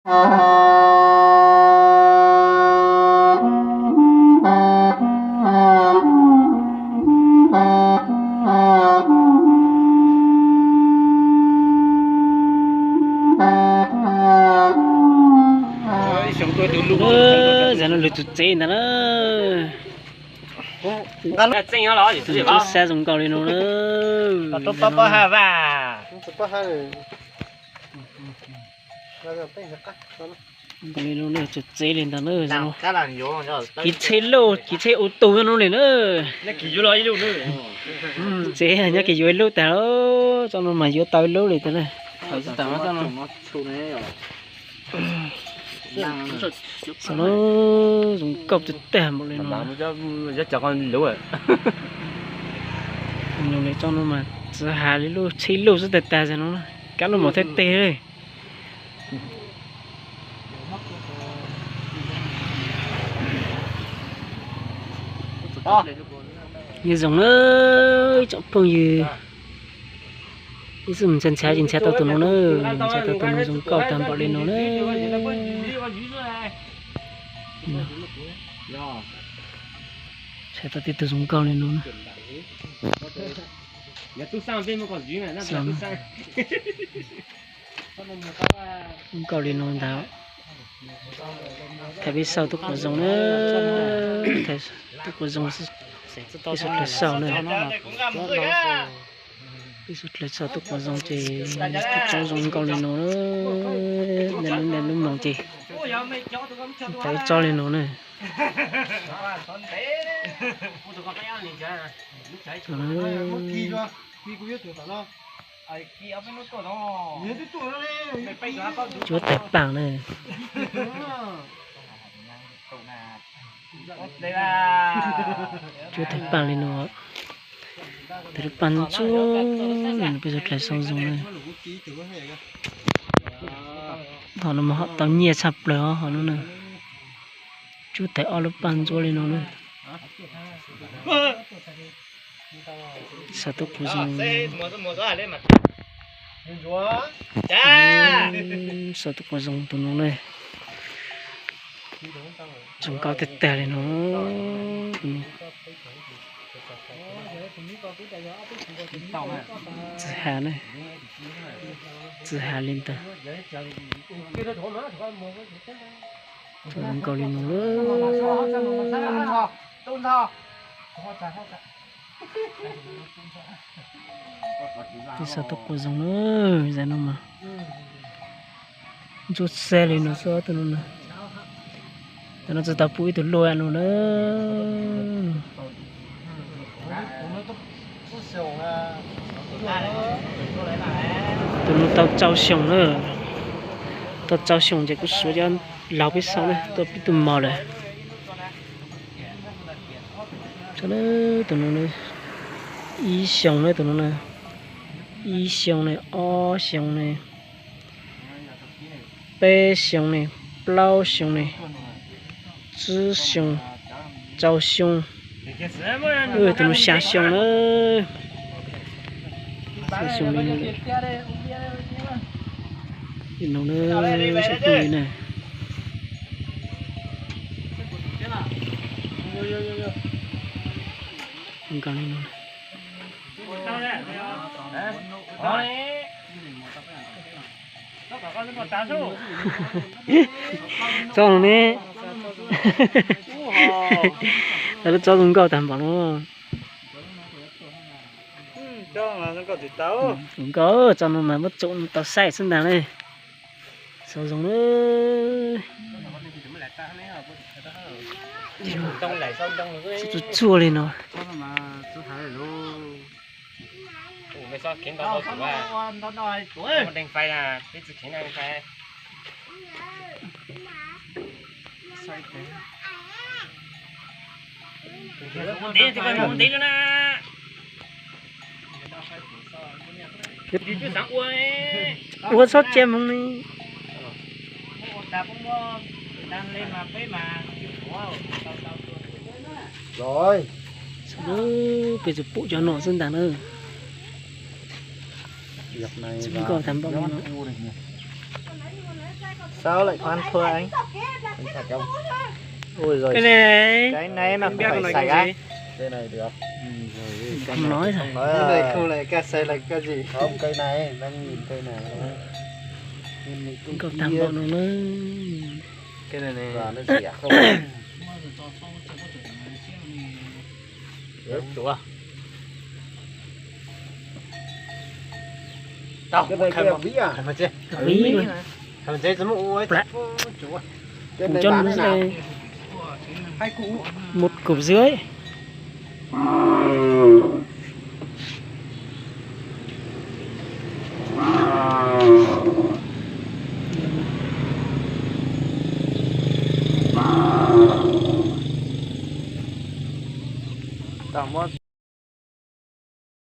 Zaum no lawv tus tsev ntag na. Tus tsev zoo nkauj li no na. Zoo nkauj li no na, tus tsev li ntag na. Kiv tsheb lauj, kiv tsheb ua tus no li na. Tsev nyob kiv yuav ib lub tag, tsob no mas yuav tau ib lub li tas na. Xav no zoo nkauj tiag tiag npaum li no. Tsob no mas txiv has li lub tsheb luj xwb tag tag xav no, kab lub mom thiab teg li. Nyob zoo na ib tsoom phooj ywg, ib txwm mus ntshav ntshav ces ntshav tau tus no na, ntshav tau tus no zoo nkauj tag npaum li no na. Ntshav tau tej tug zoo nkauj li no na. Zoo nkauj li no ntag. Thaum peb xauj tub quav zoo na, tub quav zoo, peb sawv dlawg xauj na. Peb sawv dlawg xauj tub quav zoo ces tub tsob zoo nkauj li no na. Ntawm lub moos ces tau ib tsob li no na. Cuab tais paaj na. Cuab tais paaj li no. Tais lub paaj ntsuab, peb sawv dlawg xauj zoo na. Hom no mas hom tau nyiaj tshaj plaws os hom no na. Cuab tais ob lub paaj ntsuab li no na. Xauj tub quav zoo. Xauj tub quav zoo tus no na. Zoo nkauj tiag tiag li no. Txiv has na, txiv has li ntawd. Zoo nkauj li no. Peb xauj tub quav zoo na, zaum no mas ntsuab xab li no xwb tus no na. Tus no tsis tau pub ib tug luaj no na. Tus no tau rau xyoo na, tau rau xyoo ces kuv suav cov laug peb xauj na, tuaj pib tug mos lawm. Tus no ib xyoo na, tus no na, ib xyoo ne, ob xyoo ne, peb xyoo ne, plaub xyoo ne, tsib xyoo, rau xyoo, tus no xya xyoo na. Xya xyoo li no. Li no na, xyov phooj ywg na. Nkaus li no. Tsob ne, lub tsob zoo nkauj tag npaum no. Zoo nkauj, tsob no mas muab tsum tau saib xwb ntag ne. Xauv zoo na. Txhua txhua li no. Ua txhob cia moog li. Peb tsuas pum cov no xwb ntag na. Zoo nkauj tag npaum li no. Sao lại không ăn thua anh? Anh thả trống. Ôi rồi. Cái này này. Cái này mà không phải sảy á. Cái này được. Ừ, rồi, cái này không nói rồi. Cái này không lại cái sảy là cái gì? Không, cây này, đang nhìn cây này. Nhìn này, cây kia. Còn tàng bộ nó nữa. Cái này này. Và nó rẻ không? Ua, tau, cái này kia ví à? Ví. Cái này bán thế nào? Một cục rưỡi. Tau muab